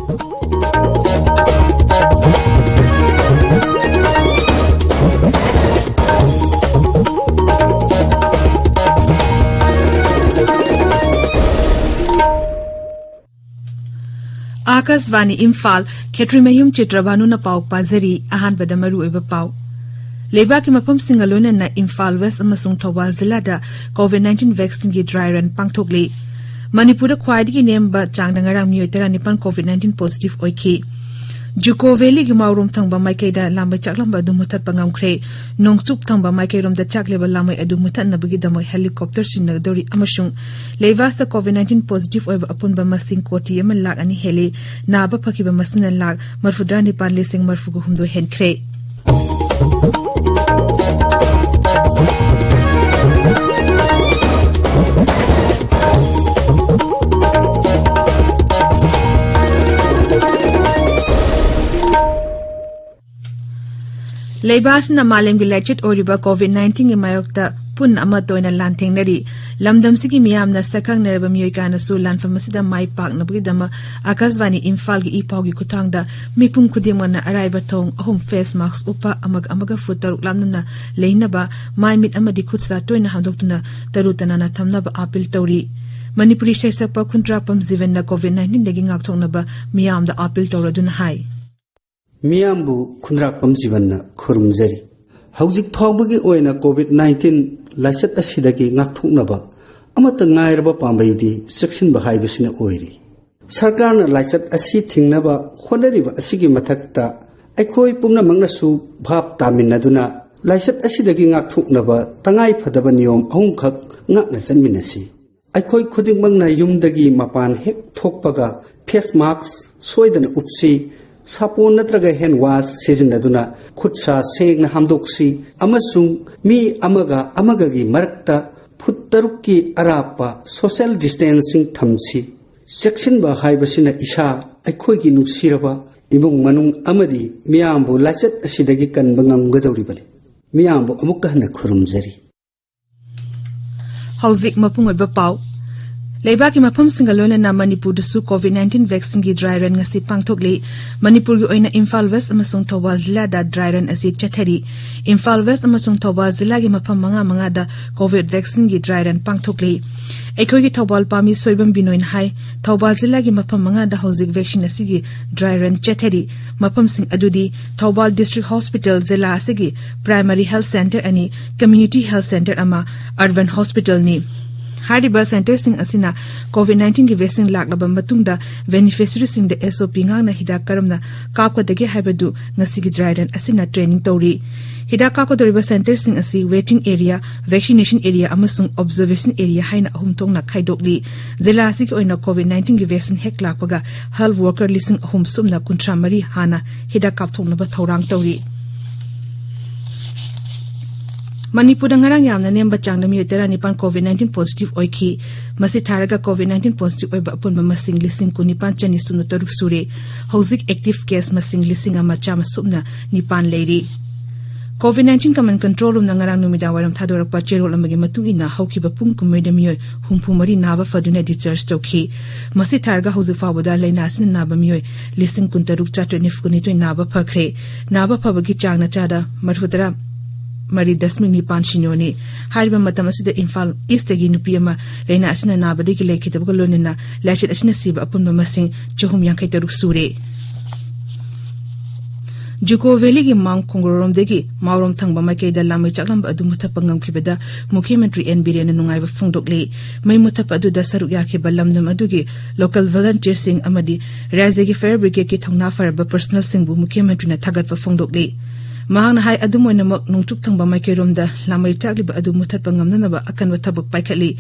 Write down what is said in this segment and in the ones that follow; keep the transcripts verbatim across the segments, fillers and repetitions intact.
ꯑꯥꯀꯥꯁꯕꯥꯅꯤ ꯏꯝꯐꯥꯜ, ꯈꯦꯇ꯭ꯔꯤꯃꯌꯨꯝ ꯆꯤꯇ꯭ꯔꯚꯥꯅꯨꯅ ꯄꯥꯎ ꯄꯥꯖꯔꯤ꯫ ꯑꯍꯥꯟꯕꯗ ꯃꯔꯨꯑꯣꯏꯕ ꯄꯥꯎ꯫ ꯂꯩꯕꯥꯛꯀꯤ ꯃꯐꯝꯁꯤꯡꯒ ꯂꯣꯏꯅꯅ ꯏꯝꯐꯥꯜ ꯋꯦꯁ ꯑꯃꯁꯨꯡ ꯊꯧꯕꯥꯜ ꯖꯤꯂꯥꯗ ꯀꯣꯚꯤꯗ ꯅꯥꯏꯟꯇꯤꯟ ꯚꯦꯛꯁꯤꯟꯒꯤ ꯗ꯭ꯔꯥꯏ ꯔꯟ ꯄꯥꯡꯊꯣꯛꯂꯤ꯫ ꯃꯅꯤꯄꯨꯔꯗ ꯈ꯭ꯋꯥꯏꯗꯒꯤ ꯅꯦꯝꯕ ꯆꯥꯡꯗ ꯉꯔꯥꯡ ꯃꯤꯑꯣꯏ ꯇꯔꯥꯅꯤꯄꯥꯟ ꯀꯣꯚꯤꯗ ꯅꯥꯏꯟꯇꯤꯟ ꯄꯣꯖꯤꯇꯤꯚ ꯑꯣꯏꯈꯤ꯫ ꯖꯨꯀꯣ ꯚꯦꯂꯤꯒꯤ ꯃꯥꯎꯔꯣꯝ ꯊꯪꯕ ꯃꯥꯏꯀꯩꯗ ꯂꯥꯝꯕꯩ ꯆꯥꯛꯂꯝꯕ ꯑꯗꯨ ꯃꯨꯊꯠꯄ ꯉꯝꯈ꯭ꯔꯦ꯫ ꯅꯣꯡꯆꯨꯞ ꯊꯪꯕ ꯃꯥꯏꯀꯩꯔꯣꯝꯗ ꯆꯥꯛꯂꯦꯕ ꯂꯥꯝꯕꯩ ꯑꯗꯨ ꯃꯨꯊꯠꯅꯕꯒꯤꯗꯃꯛ ꯍꯦꯂꯤꯀꯣꯞꯇꯔ ꯁꯤꯖꯤꯟꯅꯒꯗꯧꯔꯤ ꯑꯃꯁꯨꯡ ꯂꯩꯕꯥꯛꯇ ꯀꯣꯚꯤꯗ ꯅꯥꯏꯟꯇꯤꯟ ꯄꯣꯖꯤꯇꯤꯚ ꯑꯣꯏꯕ ꯑꯄꯨꯟꯕ ꯃꯁꯤꯡ ꯀꯣꯇꯤ ꯑꯃ ꯂꯥꯈ ꯑꯅꯤ ꯍꯦꯜꯂꯤ꯫ ꯅꯥꯕ ꯐꯈꯤꯕ ꯃꯁꯤꯡꯅ ꯂꯥꯈ ꯃꯔꯤꯐꯨꯇꯔꯥ ꯅꯤꯄꯥꯟ ꯂꯤꯁꯤꯡ ꯃꯔꯤꯐꯨꯒ ꯍꯨꯝꯗꯣꯏ ꯍꯦꯟꯈ꯭ꯔꯦ꯫ ꯂꯩꯕꯥꯛ ꯑꯁꯤꯅ ꯃꯥꯂꯦꯝꯒꯤ ꯂꯥꯏꯆꯠ ꯑꯣꯏꯔꯤꯕ ꯀꯣꯚꯤꯗ ꯅꯥꯏꯟꯇꯤꯟꯒꯤ ꯃꯥꯌꯣꯛꯇ ꯄꯨꯟꯅ ꯑꯃꯠꯇ ꯑꯣꯏꯅ ꯂꯥꯟꯊꯦꯡꯅꯔꯤ꯫ ꯂꯝꯗꯝꯁꯤꯒꯤ ꯃꯤꯌꯥꯝꯅ ꯁꯛꯈꯪꯅꯔꯕ ꯃꯤꯑꯣꯏ ꯀꯌꯥꯅꯁꯨ ꯂꯥꯟꯐꯝ ꯑꯁꯤꯗ ꯃꯥꯏ ꯄꯥꯛꯅꯕꯒꯤꯗꯃꯛ ꯑꯥꯀꯥꯁꯕꯥꯅꯤ ꯏꯝꯐꯥꯜꯒꯤ ꯏ ꯄꯥꯎꯒꯤ ꯈꯨꯠꯊꯥꯡꯗ ꯃꯤꯄꯨꯝ ꯈꯨꯗꯤꯡꯃꯛꯅ ꯑꯔꯥꯏꯕ ꯊꯣꯡ ꯑꯍꯨꯝ, ꯐꯦꯁ ꯃꯥꯁꯛ ꯎꯞꯄ, ꯑꯃꯒ ꯑꯃꯒ ꯐꯨꯠ ꯇꯔꯨꯛ ꯂꯥꯞꯅꯅ ꯂꯩꯅꯕ, ꯃꯥꯏ ꯃꯤꯠ ꯑꯃꯗꯤ ꯈꯨꯠ ꯁꯥ ꯇꯣꯏꯅ ꯍꯥꯝꯗꯣꯛꯇꯨꯅ ꯇꯔꯨ ꯇꯅꯥꯟꯅ ꯊꯝꯅꯕ ꯑꯄꯤꯜ ꯇꯧꯔꯤ꯫ ꯃꯅꯤꯄꯨꯔꯤ ꯁꯩꯁꯛꯄ ꯈꯨꯟꯗ꯭ꯔꯥꯛꯄꯝ ꯖꯤꯕꯟꯅ ꯀꯣꯚꯤꯗ ꯅꯥꯏꯟꯇꯤꯟꯗꯒꯤ ꯉꯥꯛꯊꯣꯛꯅꯕ ꯃꯤꯌꯥꯝꯗ ꯑꯄꯤꯜ ꯇꯧꯔꯗꯨꯅ ꯍꯥꯏ꯫ ꯃꯤꯌꯥꯝꯕꯨ ꯈꯨꯟꯗ꯭ꯔꯥꯛꯄꯝ ꯖꯤꯕꯟꯅ ꯈꯨꯔꯨꯝꯖꯔꯤ꯫ ꯍꯧꯖꯤꯛ ꯐꯥꯎꯕꯒꯤ ꯑꯣꯏꯅ ꯀꯣꯚꯤꯗ ꯅꯥꯏꯟꯇꯤꯟ ꯂꯥꯏꯆꯠ ꯑꯁꯤꯗꯒꯤ ꯉꯥꯛꯊꯣꯛꯅꯕ ꯑꯃꯠꯇ ꯉꯥꯏꯔꯕ ꯄꯥꯝꯕꯩꯗꯤ ꯆꯦꯛꯁꯤꯟꯕ ꯍꯥꯏꯕꯁꯤꯅ ꯑꯣꯏꯔꯤ꯫ ꯁꯔꯀꯥꯔꯅ ꯂꯥꯏꯆꯠ ꯑꯁꯤ ꯊꯤꯡꯅꯕ ꯍꯣꯠꯅꯔꯤꯕ ꯑꯁꯤꯒꯤ ꯃꯊꯛꯇ ꯑꯩꯈꯣꯏ ꯄꯨꯝꯅꯃꯛꯅꯁꯨ ꯚꯥꯞ ꯇꯥꯃꯤꯟꯅꯗꯨꯅ ꯂꯥꯏꯆꯠ ꯑꯁꯤꯗꯒꯤ ꯉꯥꯛꯊꯣꯛꯅꯕ ꯇꯉꯥꯏ ꯐꯗꯕ ꯅꯤꯌꯣꯝ ꯑꯍꯨꯝꯈꯛ ꯉꯥꯛꯅ ꯆꯠꯃꯤꯟꯅꯁꯤ꯫ ꯑꯩꯈꯣꯏ ꯈꯨꯗꯤꯡꯃꯛꯅ ꯌꯨꯝꯗꯒꯤ ꯃꯄꯥꯟ ꯍꯦꯛ ꯊꯣꯛꯄꯒ ꯐꯦꯁ ꯃꯥꯁꯛ ꯁꯣꯏꯗꯅ ꯎꯞꯁꯤ, ꯁꯥꯄꯣꯟ ꯅꯠꯇ꯭ꯔꯒ ꯍꯦꯟ ꯋꯥꯁ ꯁꯤꯖꯤꯟꯅꯗꯨꯅ ꯈꯨꯠ ꯁꯥ ꯁꯦꯡꯅ ꯍꯥꯝꯗꯣꯛꯁꯤ ꯑꯃꯁꯨꯡ ꯃꯤ ꯑꯃꯒ ꯑꯃꯒꯒꯤ ꯃꯔꯛꯇ ꯐꯨꯠ ꯇꯔꯨꯛꯀꯤ ꯑꯔꯥꯞꯄ ꯁꯣꯁꯤꯌꯦꯜ ꯗꯤꯁꯇꯦꯟꯁꯤꯡ ꯊꯝꯁꯤ꯫ ꯆꯦꯛꯁꯤꯟꯕ ꯍꯥꯏꯕꯁꯤꯅ ꯏꯁꯥ, ꯑꯩꯈꯣꯏꯒꯤ ꯅꯨꯡꯁꯤꯔꯕ ꯏꯃꯨꯡ ꯃꯅꯨꯡ ꯑꯃꯗꯤ ꯃꯤꯌꯥꯝꯕꯨ ꯂꯥꯏꯆꯠ ꯑꯁꯤꯗꯒꯤ ꯀꯟꯕ ꯉꯝꯒꯗꯧꯔꯤꯕꯅꯤ꯫ ꯃꯤꯌꯥꯝꯕꯨ ꯑꯃꯨꯛꯀ ꯍꯟꯅ ꯈꯨꯔꯨꯝꯖꯔꯤ꯫ ꯍꯧꯖꯤꯛ ꯃꯄꯨꯡ ꯑꯣꯏꯕ ꯄꯥꯎ꯫ ꯂꯩꯕꯥꯛꯀꯤ ꯃꯐꯝꯁꯤꯡꯒ ꯂꯣꯏꯅꯅ ꯃꯅꯤꯄꯨꯔꯗꯁꯨ COVID nineteen vaccineꯒꯤ dry run ꯉꯁꯤ ꯄꯥꯡꯊꯣꯛꯂꯤ꯫ ꯃꯅꯤꯄꯨꯔꯒꯤ ꯑꯣꯏꯅ ꯏꯝꯐꯥꯜ West ꯑꯃꯁꯨꯡ ꯊꯧꯕꯥꯜ ꯖꯤꯂꯥꯗ dry run ꯑꯁꯤ ꯆꯠꯊꯔꯤ꯫ ꯏꯝꯐꯥꯜ West ꯑꯃꯁꯨꯡ ꯊꯧꯕꯥꯜ ꯖꯤꯂꯥꯒꯤ ꯃꯐꯝ ꯃꯉꯥ ꯃꯉꯥꯗ COVID vaccineꯒꯤ dry run ꯄꯥꯡꯊꯣꯛꯂꯤ꯫ ꯑꯩꯈꯣꯏꯒꯤ ꯊꯧꯕꯥꯜ ꯄꯥꯝꯃꯤ ꯁꯣꯏꯕꯝ ꯕꯤꯅꯣꯏꯅ ꯍꯥꯏ, ꯊꯧꯕꯥꯜ ꯖꯤꯂꯥꯒꯤ ꯃꯐꯝ ꯃꯉꯥꯗ ꯍꯧꯖꯤꯛ vaccine ꯑꯁꯤꯒꯤ dry run ꯆꯠꯊꯔꯤ꯫ ꯃꯐꯝꯁꯤꯡ ꯑꯗꯨꯗꯤ ꯊꯧꯕꯥꯜ District Hospital, ꯖꯤꯂꯥ ꯑꯁꯤꯒꯤ primary health centre ꯑꯅꯤ, community health centre ꯑꯃ, urban hospitalꯅꯤ꯫ ꯍꯥꯏꯔꯤꯕ centreꯁꯤꯡ ꯑꯁꯤꯅ COVID nineteenꯒꯤ vaccine ꯂꯥꯛꯂꯕ ꯃꯇꯨꯡꯗ beneficiaryꯁꯤꯡꯗ SOP ꯉꯥꯛꯅ ꯍꯤꯗꯥꯛ ꯀꯔꯝꯅ ꯀꯥꯞꯀꯗꯒꯦ ꯍꯥꯏꯕꯗꯨ ꯉꯁꯤꯒꯤ dry run ꯑꯁꯤꯅ training ꯇꯧꯔꯤ꯫ ꯍꯤꯗꯥꯛ ꯀꯥꯞꯀꯗꯧꯔꯤꯕ centreꯁꯤꯡ ꯑꯁꯤ waiting area, vaccination area ꯑꯃꯁꯨꯡ observation area ꯍꯥꯏꯅ ꯑꯍꯨꯝ ꯊꯣꯛꯅ ꯈꯥꯏꯗꯣꯛꯂꯤ꯫ ꯖꯤꯂꯥ ꯑꯁꯤꯒꯤ ꯑꯣꯏꯅ COVID nineteenꯒꯤ vaccine ꯍꯦꯛ ꯂꯥꯛꯄꯒ health worker ꯂꯤꯁꯤꯡ ꯑꯍꯨꯝ ꯁꯨꯞꯅ ꯀꯨꯟꯊ꯭ꯔꯥ ꯃꯔꯤ ꯍꯥꯟꯅ ꯍꯤꯗꯥꯛ ꯀꯥꯞꯊꯣꯛꯅꯕ ꯊꯧꯔꯥꯡ ꯇꯧꯔꯤ꯫ ꯃꯅꯤꯄꯨꯔꯗ ꯉꯔꯥꯡ ꯌꯥꯝꯅ ꯅꯦꯝꯕ ꯆꯥꯡꯗ ꯃꯤꯑꯣꯏ ꯇꯔꯥꯅꯤꯄꯥꯟ COVID nineteen positive ꯑꯣꯏꯈꯤ꯫ ꯃꯁꯤ ꯊꯥꯔꯒ COVID nineteen positive ꯑꯣꯏꯕ ꯑꯄꯨꯟꯕ ꯃꯁꯤꯡ ꯂꯤꯁꯤꯡ ꯀꯨꯟꯅꯤꯄꯥꯟ ꯆꯅꯤ ꯁꯨꯞꯅ ꯇꯔꯨꯛ ꯁꯨꯔꯦ꯫ ꯍꯧꯖꯤꯛ active case ꯃꯁꯤꯡ ꯂꯤꯁꯤꯡ ꯑꯃ ꯆꯥꯝꯃ ꯁꯨꯞꯅ ꯅꯤꯄꯥꯟ ꯂꯩꯔꯤ꯫ COVID nineteen command control roomꯅ ꯉꯔꯥꯡ ꯅꯨꯃꯤꯗꯥꯡ ꯋꯥꯏꯔꯝ ꯊꯥꯗꯣꯔꯛꯄ ꯆꯦꯔꯣꯜ ꯑꯃꯒꯤ ꯃꯇꯨꯡ ꯏꯟꯅ ꯍꯧꯈꯤꯕ ꯄꯨꯡ ꯀꯨꯟꯃꯔꯤꯗ ꯃꯤꯑꯣꯏ ꯍꯨꯝꯐꯨ ꯃꯔꯤ ꯅꯥꯕ ꯐꯗꯨꯅ discharge ꯇꯧꯈꯤ꯫ ꯃꯁꯤ ꯊꯥꯔꯒ ꯍꯧꯖꯤꯛ ꯐꯥꯎꯕꯗ ꯂꯥꯏꯅꯥ ꯑꯁꯤꯅ ꯅꯥꯕ ꯃꯤꯑꯣꯏ ꯂꯤꯁꯤꯡ ꯀꯨꯟ ꯇꯔꯨꯛ ꯆꯥꯇ꯭ꯔꯦꯠ ꯅꯤꯐꯨ ꯅꯤꯊꯣꯏ ꯅꯥꯕ ꯐꯈ꯭ꯔꯦ꯫ ꯅꯥꯕ ꯐꯕꯒꯤ ꯆꯥꯡꯅ ꯆꯥꯗ ꯃꯔꯤꯐꯨ ꯇꯔꯥ ꯃꯔꯤ ꯗꯁꯃꯤꯛ ꯅꯤꯄꯥꯟ ꯁꯤꯅꯣꯅꯤ꯫ ꯍꯥꯏꯔꯤꯕ ꯃꯇꯝ ꯑꯁꯤꯗ ꯏꯝꯐꯥꯜ Eastꯇꯒꯤ ꯅꯨꯄꯤ ꯑꯃ ꯂꯥꯏꯅꯥ ꯑꯁꯤꯅ ꯅꯥꯕꯗꯒꯤ ꯂꯩꯈꯤꯗꯕꯒ ꯂꯣꯏꯅꯅ ꯂꯥꯏꯆꯠ ꯑꯁꯤꯅ ꯁꯤꯕ ꯑꯄꯨꯟꯕ ꯃꯁꯤꯡ ꯆꯍꯨꯝ ꯌꯥꯡꯈꯩ ꯇꯔꯨꯛ ꯁꯨꯔꯦ꯫ ꯖꯨꯀꯣ ꯚꯦꯂꯤꯒꯤ ꯃꯥꯎꯟ ꯈꯣꯡꯖꯣꯝꯔꯣꯝꯗꯒꯤ ꯃꯥꯎꯔꯣꯝ ꯊꯪꯕ ꯃꯥꯏꯀꯩꯗ ꯂꯥꯃꯩ ꯆꯥꯛꯂꯝꯕ ꯑꯗꯨ ꯃꯨꯊꯠꯄ ꯉꯝꯈꯤꯕꯗ ꯃꯨꯈ꯭ꯌ ꯃꯟꯇ꯭ꯔꯤ ꯑꯦꯟ ꯕꯤꯔꯦꯟꯅ ꯅꯨꯡꯉꯥꯏꯕ ꯐꯣꯡꯗꯣꯛꯂꯤ꯫ ꯃꯩ ꯃꯨꯊꯠꯄ ꯑꯗꯨꯗ ꯁꯔꯨꯛ ꯌꯥꯈꯤꯕ ꯂꯝꯗꯝ ꯑꯗꯨꯒꯤ local volunteerꯁꯤꯡ ꯑꯃꯗꯤ ꯔꯥꯖ꯭ꯌꯒꯤ fire brigadeꯀꯤ ꯊꯧꯅꯥ ꯐꯔꯕ personnelꯁꯤꯡꯕꯨ ꯃꯨꯈ꯭ꯌ ꯃꯟꯇ꯭ꯔꯤꯅ ꯊꯥꯒꯠꯄ ꯐꯣꯡꯗꯣꯛꯂꯤ꯫ ꯃꯍꯥꯛꯅ ꯍꯥꯏ, ꯑꯗꯨꯝ ꯑꯣꯏꯅꯃꯛ ꯅꯣꯡꯆꯨꯞ ꯊꯪꯕ ꯃꯥꯏꯀꯩꯔꯣꯝꯗ ꯂꯥꯃꯩ ꯆꯥꯛꯂꯤꯕ ꯑꯗꯨ ꯃꯨꯊꯠꯄ ꯉꯝꯅꯅꯕ ꯑꯀꯟꯕ ꯊꯕꯛ ꯄꯥꯏꯈꯠꯂꯤ꯫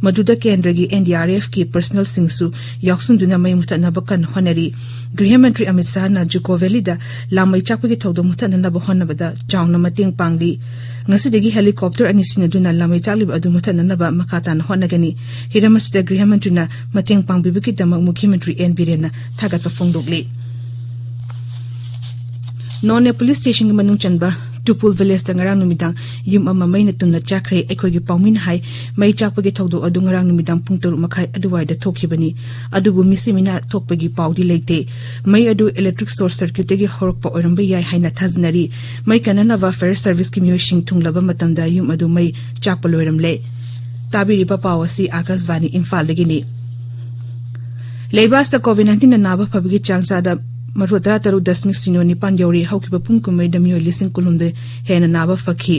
ꯃꯗꯨꯗ ꯀꯦꯟꯗ꯭ꯔꯒꯤ NDRFꯀꯤ personnelꯁꯤꯡꯁꯨ ꯌꯥꯎꯁꯤꯟꯗꯨꯅ ꯃꯩ ꯃꯨꯊꯠꯅꯕ ꯀꯟꯅ ꯍꯣꯠꯅꯔꯤ꯫ ꯒ꯭ꯔꯤꯍ ꯃꯟꯇ꯭ꯔꯤ ꯑꯃꯤꯠ ꯁꯥꯍꯅ ꯖꯨꯀꯣ ꯚꯦꯂꯤꯗ ꯂꯥꯃꯩ ꯆꯥꯛꯄꯒꯤ ꯊꯧꯗꯣꯛ ꯃꯨꯊꯠꯅꯅꯕ ꯍꯣꯠꯅꯕꯗ ꯆꯥꯎꯅ ꯃꯇꯦꯡ ꯄꯥꯡꯂꯤ꯫ ꯉꯁꯤꯗꯒꯤ helicopter ꯑꯅꯤ ꯁꯤꯖꯤꯟꯅꯗꯨꯅ ꯂꯥꯃꯩ ꯆꯥꯛꯂꯤꯕ ꯑꯗꯨ ꯃꯨꯊꯠꯅꯅꯕ ꯃꯈꯥ ꯇꯥꯅ ꯍꯣꯠꯅꯒꯅꯤ꯫ ꯍꯤꯔꯝ ꯑꯁꯤꯗ ꯒ꯭ꯔꯤꯍ ꯃꯟꯇ꯭ꯔꯤꯅ ꯃꯇꯦꯡ ꯄꯥꯡꯕꯤꯕꯒꯤꯗꯃꯛ ꯃꯨꯈ꯭ꯌ ꯃꯟꯇ꯭ꯔꯤ ꯑꯦꯟ ꯕꯤꯔꯦꯟꯅ ꯊꯥꯒꯠꯄ ꯐꯣꯡꯗꯣꯛꯂꯤ꯫ ꯅꯣꯅꯦ police stationꯒꯤ ꯃꯅꯨꯡ ꯆꯟꯕ ꯇꯨꯄꯨꯜ ꯚꯤꯂꯦꯖꯇ ꯉꯔꯥꯡ ꯅꯨꯃꯤꯗꯥꯡ ꯌꯨꯝ ꯑꯃ ꯃꯩꯅ ꯇꯨꯝꯅ ꯆꯥꯛꯈ꯭ꯔꯦ꯫ ꯑꯩꯈꯣꯏꯒꯤ ꯄꯥꯎꯃꯤꯅ ꯍꯥꯏ, ꯃꯩ ꯆꯥꯛꯄꯒꯤ ꯊꯧꯗꯣꯛ ꯑꯗꯨ ꯉꯔꯥꯡ ꯅꯨꯃꯤꯗꯥꯡ ꯄꯨꯡ ꯇꯔꯨꯛ ꯃꯈꯥꯏ ꯑꯗꯨꯋꯥꯏꯗ ꯊꯣꯛꯈꯤꯕꯅꯤ꯫ ꯑꯗꯨꯕꯨ ꯃꯤꯁꯤ ꯃꯤꯅꯥ ꯊꯣꯛꯄꯒꯤ ꯄꯥꯎꯗꯤ ꯂꯩꯇꯦ꯫ ꯃꯩ ꯑꯗꯨ electric short circuitꯇꯒꯤ ꯍꯧꯔꯛꯄ ꯑꯣꯏꯔꯝꯕ ꯌꯥꯏ ꯍꯥꯏꯅ ꯊꯥꯖꯅꯔꯤ꯫ ꯃꯩ ꯀꯟꯅꯅꯕ fire serviceꯀꯤ ꯃꯤꯑꯣꯏꯁꯤꯡ ꯊꯨꯡꯂꯕ ꯃꯇꯝꯗ ꯌꯨꯝ ꯑꯗꯨ ꯃꯩ ꯆꯥꯛꯄ ꯂꯣꯏꯔꯝꯂꯦ꯫ ꯇꯥꯕꯤꯔꯤꯕ ꯄꯥꯎ ꯑꯁꯤ ꯑꯥꯀꯥꯁꯕꯥꯅꯤ ꯏꯝꯐꯥꯜꯗꯒꯤꯅꯤ꯫ ꯂꯩꯕꯥꯛ ꯑꯁꯤꯗ COVID nineteenꯗ ꯅꯥꯕ ꯐꯕꯒꯤ ꯆꯥꯡ ꯆꯥꯗ ꯃꯔꯐꯨ ꯇꯔꯥ ꯇꯔꯨꯛ ꯗꯁꯃꯤꯛ ꯁꯤꯅꯣ ꯅꯤꯄꯥꯟ ꯌꯧꯔꯦ꯫ ꯍꯧꯈꯤꯕ ꯄꯨꯡ ꯀꯨꯟꯃꯔꯤꯗ ꯃꯤꯑꯣꯏ ꯂꯤꯁꯤꯡ ꯀꯨꯟꯍꯨꯝꯗꯣꯏ ꯍꯦꯟꯅ ꯅꯥꯕ ꯐꯈꯤ꯫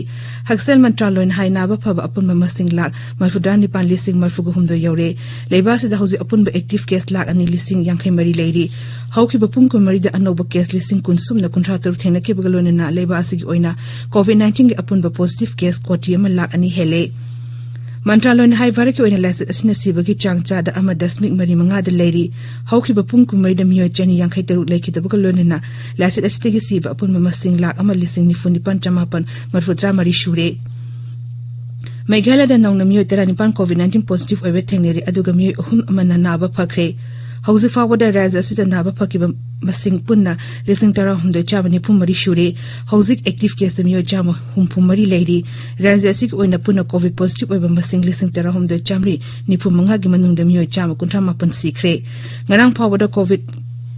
ꯍꯛꯁꯦꯜ ꯃꯟꯇ꯭ꯔꯥꯂꯣꯏꯅ ꯍꯥꯏ, ꯅꯥꯕ ꯐꯕ ꯑꯄꯨꯟꯕ ꯃꯁꯤꯡ ꯂꯥꯈ ꯃꯔꯐꯨ ꯇꯔꯥ ꯅꯤꯄꯥꯟ ꯂꯤꯁꯤꯡ ꯃꯔꯐꯨꯒ ꯍꯨꯝꯗꯣꯏ ꯌꯧꯔꯦ꯫ ꯂꯩꯕꯥꯛ ꯑꯁꯤꯗ ꯍꯧꯖꯤꯛ ꯑꯄꯨꯟꯕ active case ꯂꯥꯈ ꯑꯅꯤ ꯂꯤꯁꯤꯡ ꯌꯥꯡꯈꯩ ꯃꯔꯤ ꯂꯩꯔꯤ꯫ ꯍꯧꯈꯤꯕ ꯄꯨꯡ ꯀꯨꯟꯃꯔꯤꯗ ꯑꯅꯧꯕ case ꯂꯤꯁꯤꯡ ꯀꯨꯟ ꯁꯨꯞꯅ ꯀꯨꯟꯊ꯭ꯔꯥ ꯇꯔꯨꯛ ꯊꯦꯡꯅꯈꯤꯕꯒ ꯂꯣꯏꯅꯅ ꯂꯩꯕꯥꯛ ꯑꯁꯤꯒꯤ ꯑꯣꯏꯅ COVID nineteenꯒꯤ ꯑꯄꯨꯟꯕ positive case ꯀꯣꯇꯤ ꯑꯃ ꯂꯥꯈ ꯑꯅꯤ ꯍꯦꯜꯂꯦ꯫ ꯃꯟꯇ꯭ꯔꯥꯂꯣꯏꯅ ꯍꯥꯏ, ꯚꯥꯔꯠꯀꯤ ꯑꯣꯏꯅ ꯂꯥꯏꯆꯠ ꯑꯁꯤꯅ ꯁꯤꯕꯒꯤ ꯆꯥꯡ ꯆꯥꯗ ꯑꯃ ꯗꯁꯃꯤꯛ ꯃꯔꯤ ꯃꯉꯥꯗ ꯂꯩꯔꯤ꯫ ꯍꯧꯈꯤꯕ ꯄꯨꯡ ꯀꯨꯟꯃꯔꯤꯗ ꯃꯤꯑꯣꯏ ꯆꯅꯤ ꯌꯥꯡꯈꯩ ꯇꯔꯨꯛ ꯂꯩꯈꯤꯗꯕꯒ ꯂꯣꯏꯅꯅ ꯂꯥꯏꯆꯠ ꯑꯁꯤꯗꯒꯤ ꯁꯤꯕ ꯑꯄꯨꯟꯕ ꯃꯁꯤꯡ ꯂꯥꯈ ꯑꯃ ꯂꯤꯁꯤꯡ ꯅꯤꯐꯨ ꯅꯤꯄꯥꯟ ꯆꯃꯥꯄꯟ ꯃꯔꯐꯨ ꯇꯔꯥ ꯃꯔꯤ ꯁꯨꯔꯦ꯫ ꯃꯦꯘꯥꯂꯌꯗ ꯅꯧꯅ ꯃꯤꯑꯣꯏ ꯇꯔꯥ ꯅꯤꯄꯥꯟ COVID nineteen positive ꯑꯣꯏꯕ ꯊꯦꯡꯅꯔꯦ, ꯑꯗꯨꯒ ꯃꯤꯑꯣꯏ ꯑꯍꯨꯝ ꯑꯃꯅ ꯅꯥꯕ ꯐꯈ꯭ꯔꯦ꯫ ꯍꯧꯖꯤꯛ ꯐꯥꯎꯕꯗ ꯔꯥꯖ꯭ꯌ ꯑꯁꯤꯗ ꯅꯥꯕ ꯐꯈꯤꯕ ꯃꯁꯤꯡ ꯄꯨꯟꯅ ꯂꯤꯁꯤꯡ ꯇꯔꯥꯍꯨꯝꯗꯣꯏ ꯆꯥꯝꯃ ꯅꯤꯐꯨ ꯃꯔꯤ ꯁꯨꯔꯦ꯫ ꯍꯧꯖꯤꯛ active case ꯃꯤꯑꯣꯏ ꯆꯥꯝꯃ ꯍꯨꯝꯐꯨ ꯃꯔꯤ ꯂꯩꯔꯤ꯫ ꯔꯥꯖ꯭ꯌ ꯑꯁꯤꯒꯤ ꯑꯣꯏꯅ ꯄꯨꯟꯅ COVID positive ꯑꯣꯏꯕ ꯃꯁꯤꯡ ꯂꯤꯁꯤꯡ ꯇꯔꯥꯍꯨꯝꯗꯣꯏ ꯆꯥꯝꯃꯔꯤ ꯅꯤꯐꯨ ꯃꯉꯥꯒꯤ ꯃꯅꯨꯡꯗ ꯃꯤꯑꯣꯏ ꯆꯥꯝꯃ ꯀꯨꯟꯊ꯭ꯔꯥ ꯃꯥꯄꯟ ꯁꯤꯈ꯭ꯔꯦ꯫ ꯉꯔꯥꯡ ꯐꯥꯎꯕꯗ COVID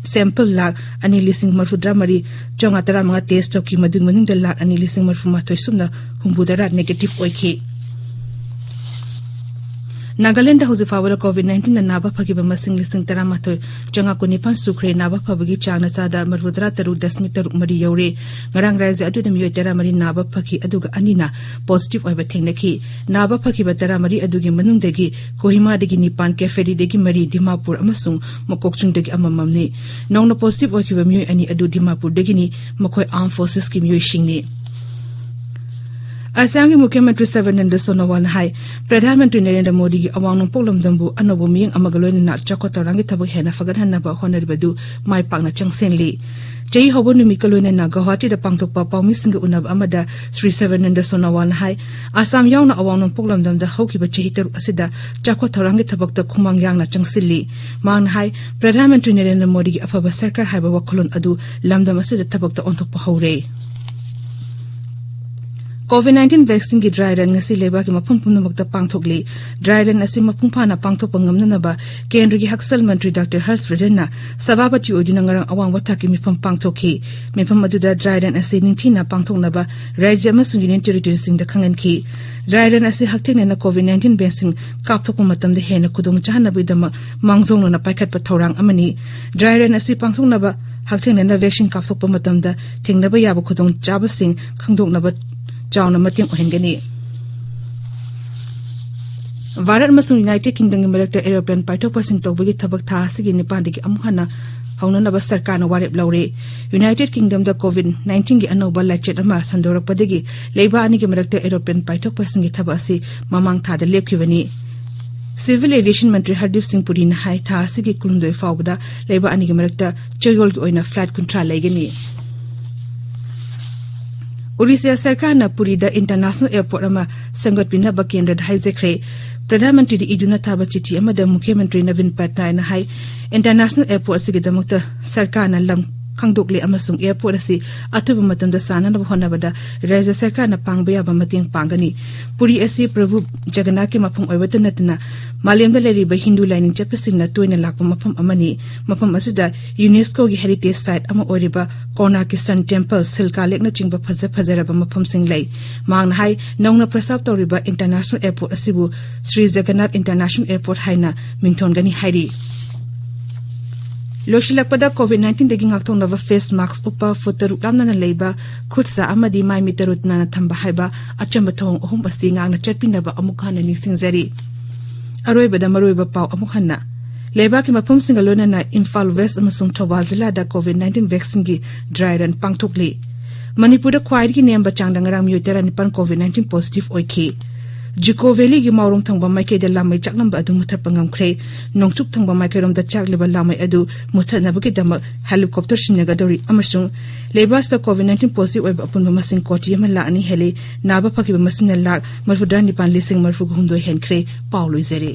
sample ꯂꯥꯈ ꯑꯅꯤ ꯂꯤꯁꯤꯡ ꯃꯔꯐꯨ ꯇꯔꯥ ꯃꯔꯤ ꯆꯥꯝꯃꯉꯥ ꯇꯔꯥ ꯃꯉꯥ test ꯇꯧꯈꯤ꯫ ꯃꯗꯨꯒꯤ ꯃꯅꯨꯡꯗ ꯂꯥꯈ ꯑꯅꯤ ꯂꯤꯁꯤꯡ ꯃꯔꯐꯨ ꯃꯥꯊꯣꯏ ꯁꯨꯞꯅ ꯍꯨꯝꯐꯨ ꯇꯔꯥ negative ꯑꯣꯏꯈꯤ꯫ ꯅꯥꯒꯥꯂꯦꯟꯗ ꯍꯧꯖꯤꯛ ꯐꯥꯎꯕꯗ COVID nineteenꯅ ꯅꯥꯕ ꯐꯈꯤꯕ ꯃꯁꯤꯡ ꯂꯤꯁꯤꯡ ꯇꯔꯥꯃꯥꯊꯣꯏ ꯆꯥꯝꯃꯉꯥ ꯀꯨꯟꯅꯤꯄꯥꯟ ꯁꯨꯈ꯭ꯔꯦ꯫ ꯅꯥꯕ ꯐꯕꯒꯤ ꯆꯥꯡꯅ ꯆꯥꯗ ꯃꯔꯐꯨ ꯇꯔꯥ ꯇꯔꯨꯛ ꯗꯁꯃꯤꯛ ꯇꯔꯨꯛ ꯃꯔꯤ ꯌꯧꯔꯦ꯫ ꯉꯔꯥꯡ ꯔꯥꯖ꯭ꯌ ꯑꯗꯨꯗ ꯃꯤꯑꯣꯏ ꯇꯔꯥꯃꯔꯤ ꯅꯥꯕ ꯐꯈꯤ, ꯑꯗꯨꯒ ꯑꯅꯤꯅ positive ꯑꯣꯏꯕ ꯊꯦꯡꯅꯈꯤ꯫ ꯅꯥꯕ ꯐꯈꯤꯕ ꯇꯔꯥꯃꯔꯤ ꯑꯗꯨꯒꯤ ꯃꯅꯨꯡꯗꯒꯤ ꯀꯣꯍꯤꯃꯥꯗꯒꯤ ꯅꯤꯄꯥꯟ, ꯀꯦꯐꯦꯔꯤꯗꯒꯤ ꯃꯔꯤ, ꯗꯤꯃꯥꯄꯨꯔ ꯑꯃꯁꯨꯡ ꯃꯀꯣꯛꯆꯨꯡꯗꯒꯤ ꯑꯃꯃꯝꯅꯤ꯫ ꯅꯧꯅ positive ꯑꯣꯏꯈꯤꯕ ꯃꯤꯑꯣꯏ ꯑꯅꯤ ꯑꯗꯨ ꯗꯤꯃꯥꯄꯨꯔꯗꯒꯤꯅꯤ꯫ ꯃꯈꯣꯏ armed forcesꯀꯤ ꯃꯤꯑꯣꯏꯁꯤꯡꯅꯤ꯫ ꯑꯁꯥꯝꯒꯤ ꯃꯨꯈ꯭ꯌ ꯃꯟꯇ꯭ꯔꯤ ꯁꯔꯕꯥꯅꯟꯗ ꯁꯣꯅꯣꯋꯥꯜꯅ ꯍꯥꯏ, ꯄ꯭ꯔꯙꯥꯟ ꯃꯟꯇ꯭ꯔꯤ ꯅꯔꯦꯟꯗ꯭ꯔ ꯃꯣꯗꯤꯒꯤ ꯑꯋꯥꯡ ꯅꯣꯡꯄꯣꯛ ꯂꯝꯗꯝꯕꯨ ꯑꯅꯧꯕ ꯃꯤꯠꯌꯦꯡ ꯑꯃꯒ ꯂꯣꯏꯅꯅ ꯆꯥꯎꯈꯠ ꯊꯧꯔꯥꯡꯒꯤ ꯊꯕꯛ ꯍꯦꯟꯅ ꯐꯒꯠꯍꯟꯅꯕ ꯍꯣꯠꯅꯔꯤꯕꯗꯨ ꯃꯥꯏ ꯄꯥꯛꯅ ꯆꯪꯁꯤꯜꯂꯤ꯫ ꯆꯍꯤ ꯍꯧꯕ ꯅꯨꯃꯤꯠꯀ ꯂꯣꯏꯅꯅ ꯒꯧꯍꯥꯇꯤꯗ ꯄꯥꯡꯊꯣꯛꯄ ꯄꯥꯎꯃꯤꯁꯤꯡꯒ ꯎꯅꯕ ꯑꯃꯗ ꯁ꯭ꯔꯤ ꯁꯔꯕꯥꯅꯟꯗ ꯁꯣꯅꯣꯋꯥꯜꯅ ꯍꯥꯏ, ꯑꯁꯥꯝ ꯌꯥꯎꯅ ꯑꯋꯥꯡ ꯅꯣꯡꯄꯣꯛ ꯂꯝꯗꯝꯗ ꯍꯧꯈꯤꯕ ꯆꯍꯤ ꯇꯔꯨꯛ ꯑꯁꯤꯗ ꯆꯥꯎꯈꯠ ꯊꯧꯔꯥꯡꯒꯤ ꯊꯕꯛꯇ ꯈꯨꯃꯥꯡ ꯌꯥꯡꯅ ꯆꯪꯁꯤꯜꯂꯤ꯫ ꯃꯍꯥꯛꯅ ꯍꯥꯏ, ꯄ꯭ꯔꯙꯥꯟ ꯃꯟꯇ꯭ꯔꯤ ꯅꯔꯦꯟꯗ꯭ꯔ ꯃꯣꯗꯤꯒꯤ ꯑꯐꯕ ꯁꯔꯀꯥꯔ ꯍꯥꯏꯕ ꯋꯥꯈꯜꯂꯣꯟ ꯑꯗꯨ ꯂꯝꯗꯝ ꯑꯁꯤꯗ ꯊꯕꯛꯇ ꯑꯣꯟꯊꯣꯛꯄ ꯍꯧꯔꯦ꯫ COVID nineteen vaccine ꯒꯤ dry run ꯉꯁꯤ ꯂꯩꯕꯥꯛꯀꯤ ꯃꯐꯝ ꯄꯨꯝꯅꯃꯛꯇ ꯄꯥꯡꯊꯣꯛꯂꯤ꯫ Dry run ꯑꯁꯤ ꯃꯄꯨꯡ ꯐꯥꯅ ꯄꯥꯡꯊꯣꯛꯄ ꯉꯝꯅꯅꯕ ꯀꯦꯟꯗ꯭ꯔꯒꯤ ꯍꯛꯁꯦꯜ ꯃꯟꯇ꯭ꯔꯤ ꯗꯥꯛꯇꯔ ꯍꯔꯁ ꯕꯔꯙꯟꯅ ꯁꯚꯥꯄꯇꯤ ꯑꯣꯏꯗꯨꯅ ꯉꯔꯥꯡ ꯑꯋꯥꯡꯕ ꯊꯥꯛꯀꯤ ꯃꯤꯐꯝ ꯄꯥꯡꯊꯣꯛꯈꯤ꯫ ꯃꯤꯐꯝ ꯑꯗꯨꯗ dry run ꯑꯁꯤ ꯅꯤꯡꯊꯤꯅ ꯄꯥꯡꯊꯣꯛꯅꯕ ꯔꯥꯖ꯭ꯌ ꯑꯃꯁꯨꯡ Union Territory ꯁꯤꯡꯗ ꯈꯪꯍꯟꯈꯤ꯫ Dry run ꯑꯁꯤ ꯍꯛꯊꯦꯡꯅꯅ COVID nineteen vaccine ꯀꯥꯞꯊꯣꯛꯄ ꯃꯇꯝꯗ ꯍꯦꯟꯅ ꯈꯨꯗꯣꯡ ꯆꯥꯍꯟꯅꯕꯒꯤꯗꯃꯛ ꯃꯥꯡꯖꯧꯅꯅ ꯄꯥꯏꯈꯠꯄ ꯊꯧꯔꯥꯡ ꯑꯃꯅꯤ꯫ Dry run ꯑꯁꯤ ꯄꯥꯡꯊꯣꯛꯅꯕ ꯍꯛꯊꯦꯡꯅꯅ vaccine ꯀꯥꯞꯊꯣꯛꯄ ꯃꯇꯝꯗ ꯊꯦꯡꯅꯕ ꯌꯥꯕ ꯈꯨꯗꯣꯡꯆꯥꯕꯁꯤꯡ ꯈꯪꯗꯣꯛꯅꯕ ꯆꯥꯎꯅ ꯃꯇꯦꯡ ꯑꯣꯏꯍꯟꯒꯅꯤ꯫ ꯚꯥꯔꯠ ꯑꯃꯁꯨꯡ United Kingdom ꯒꯤ ꯃꯔꯛꯇ aeroplane ꯄꯥꯏꯊꯣꯛ ꯄꯥꯏꯁꯤꯟ ꯇꯧꯕꯒꯤ ꯊꯕꯛ ꯊꯥ ꯑꯁꯤꯒꯤ ꯅꯤꯄꯥꯟꯗꯒꯤ ꯑꯃꯨꯛ ꯍꯟꯅ ꯍꯧꯅꯅꯕ ꯁꯔꯀꯥꯔꯅ ꯋꯥꯔꯦꯞ ꯂꯧꯔꯦ꯫ United Kingdom ꯗ COVID nineteen ꯒꯤ ꯑꯅꯧꯕ ꯂꯥꯏꯆꯠ ꯑꯃ ꯁꯟꯗꯣꯔꯛꯄꯗꯒꯤ ꯂꯩꯕꯥꯛ ꯑꯅꯤꯒꯤ ꯃꯔꯛꯇ aeroplane ꯄꯥꯏꯊꯣꯛ ꯄꯥꯏꯁꯤꯟꯒꯤ ꯊꯕꯛ ꯑꯁꯤ ꯃꯃꯥꯡ ꯊꯥꯗ ꯂꯦꯞꯈꯤꯕꯅꯤ꯫ Civil Aviation ꯃꯟꯇ꯭ꯔꯤ ꯍꯔꯗꯤꯞ ꯁꯤꯡ ꯄꯨꯔꯤꯅ ꯍꯥꯏ, ꯊꯥ ꯑꯁꯤꯒꯤ ꯀꯨꯟꯍꯨꯝꯗꯣꯏ ꯐꯥꯎꯕꯗ ꯂꯩꯕꯥꯛ ꯑꯅꯤꯒꯤ ꯃꯔꯛꯇ ꯆꯌꯣꯜꯒꯤ ꯑꯣꯏꯅ flight ꯀꯨꯟꯊ꯭ꯔꯥ ꯂꯩꯒꯅꯤ꯫ ꯑꯣꯔꯤꯁꯥ ꯁꯔꯀꯥꯔꯅ ꯄꯨꯔꯤꯗ international airport ꯑꯃ ꯁꯦꯝꯒꯠꯄꯤꯅꯕ ꯀꯦꯟꯗ꯭ꯔꯗ ꯍꯥꯏꯖꯈ꯭ꯔꯦ꯫ ꯄ꯭ꯔꯙꯥꯟ ꯃꯟꯇ꯭ꯔꯤꯗ ꯏꯗꯨꯅ ꯊꯥꯕ ꯆꯤꯊꯤ ꯑꯃꯗ ꯃꯨꯈ꯭ꯌ ꯃꯟꯇ꯭ꯔꯤ ꯅꯕꯤꯟ ꯄꯠꯅꯥꯏꯛꯅ ꯍꯥꯏ, international airport ꯑꯁꯤꯒꯤꯗꯃꯛꯇ ꯁꯔꯀꯥꯔꯅ ꯂꯝ ꯈꯪꯗꯣꯛꯂꯦ ꯑꯃꯁꯨꯡ airport ꯑꯁꯤ ꯑꯊꯨꯕ ꯃꯇꯝꯗ ꯁꯥꯅꯅꯕ ꯍꯣꯠꯅꯕꯗ ꯔꯥꯖ꯭ꯌ ꯁꯔꯀꯥꯔꯅ ꯄꯥꯡꯕ ꯌꯥꯕ ꯃꯇꯦꯡ ꯄꯥꯡꯒꯅꯤ꯫ ꯄꯨꯔꯤ ꯑꯁꯤ ꯄ꯭ꯔꯚꯨ ꯖꯒꯟꯅꯥꯊꯀꯤ ꯃꯐꯝ ꯑꯣꯏꯕꯇ ꯅꯠꯇꯅ ꯃꯥꯂꯦꯝꯗ ꯂꯩꯔꯤꯕ ꯍꯤꯟꯗꯨ ꯂꯥꯏꯅꯤꯡ ꯆꯠꯄꯁꯤꯡꯅ ꯇꯣꯏꯅ ꯂꯥꯛꯄ ꯃꯐꯝ ꯑꯃꯅꯤ꯫ ꯃꯐꯝ ꯑꯁꯤꯗ UNESCOꯒꯤ heritage site ꯑꯃ ꯑꯣꯏꯔꯤꯕ ꯀꯣꯅꯥꯔꯛꯀꯤ Sun Temple, ꯁꯤꯜꯀꯥ ꯂꯦꯛꯅꯆꯤꯡꯕ ꯐꯖ ꯐꯖꯔꯕ ꯃꯐꯝꯁꯤꯡ ꯂꯩ꯫ ꯃꯍꯥꯛꯅ ꯍꯥꯏ, ꯅꯧꯅ ꯄ꯭ꯔꯁꯇꯥꯕ ꯇꯧꯔꯤꯕ international airport ꯑꯁꯤꯕꯨ ꯁ꯭ꯔꯤ ꯖꯒꯟꯅꯥꯊ International Airport ꯍꯥꯏꯅ ꯃꯤꯡꯊꯣꯟꯒꯅꯤ ꯍꯥꯏꯔꯤ꯫ ꯂꯣꯏꯁꯤꯜꯂꯛꯄꯗ, COVID nineteenꯗꯒꯤ ꯉꯥꯛꯊꯣꯛꯅꯕ face mask ꯎꯞꯄ, ꯐꯨꯠ ꯇꯔꯨꯛ ꯂꯥꯞꯅꯅ ꯂꯩꯕ, ꯈꯨꯠ ꯁꯥ ꯑꯃꯗꯤ ꯃꯥꯏ ꯃꯤꯠ ꯇꯔꯨ ꯇꯅꯥꯟꯅ ꯊꯝꯕ ꯍꯥꯏꯕ ꯑꯆꯝꯕ ꯊꯧꯑꯣꯡ ꯑꯍꯨꯝ ꯑꯁꯤ ꯉꯥꯛꯅ ꯆꯠꯄꯤꯅꯕ ꯑꯃꯨꯛ ꯍꯟꯅ ꯅꯤꯡꯁꯤꯡꯖꯔꯤ꯫ ꯑꯔꯣꯏꯕꯗ ꯃꯔꯨꯑꯣꯏꯕ ꯄꯥꯎ ꯑꯃꯨꯛ ꯍꯟꯅ꯫ ꯂꯩꯕꯥꯛꯀꯤ ꯃꯐꯝꯁꯤꯡꯒ ꯂꯣꯏꯅꯅ ꯏꯝꯐꯥꯜ West ꯑꯃꯁꯨꯡ ꯊꯧꯕꯥꯜ ꯖꯤꯂꯥꯗ COVID nineteen vaccineꯒꯤ dry run ꯄꯥꯡꯊꯣꯛꯂꯤ꯫ ꯃꯅꯤꯄꯨꯔꯗ ꯈ꯭ꯋꯥꯏꯗꯒꯤ ꯅꯦꯝꯕ ꯆꯥꯡꯗ ꯉꯔꯥꯡ ꯃꯤꯑꯣꯏ ꯇꯔꯥꯅꯤꯄꯥꯟ COVID nineteen positive ꯑꯣꯏꯈꯤ꯫ ꯖꯨꯀꯣ ꯚꯦꯂꯤꯒꯤ ꯃꯥꯎꯔꯣꯝ ꯊꯪꯕ ꯃꯥꯏꯀꯩꯗ ꯂꯥꯃꯩ ꯆꯥꯛꯂꯝꯕ ꯑꯗꯨ ꯃꯨꯊꯠꯄ ꯉꯝꯈ꯭ꯔꯦ꯫ ꯅꯣꯡꯆꯨꯞ ꯊꯪꯕ ꯃꯥꯏꯀꯩꯔꯣꯝꯗ ꯆꯥꯛꯂꯤꯕ ꯂꯥꯃꯩ ꯑꯗꯨ ꯃꯨꯊꯠꯅꯕꯒꯤꯗꯃꯛ helicopter ꯁꯤꯖꯤꯟꯅꯒꯗꯧꯔꯤ ꯑꯃꯁꯨꯡ ꯂꯩꯕꯥꯛꯁꯤꯗ COVID nineteen positive ꯑꯣꯏꯕ ꯑꯄꯨꯟꯕ ꯃꯁꯤꯡ ꯀꯣꯇꯤ ꯑꯃ ꯂꯥꯈ ꯑꯅꯤ ꯍꯦꯜꯂꯤ꯫ ꯅꯥꯕ ꯐꯈꯤꯕ ꯃꯁꯤꯡꯅ ꯂꯥꯈ ꯃꯔꯤꯐꯨꯇꯔꯥ ꯅꯤꯄꯥꯟ ꯂꯤꯁꯤꯡ ꯃꯔꯤꯐꯨ ꯍꯨꯝꯗꯣꯏ ꯍꯦꯟꯈ꯭ꯔꯦ꯫ ꯄꯥꯎ ꯂꯣꯏꯖꯔꯦ꯫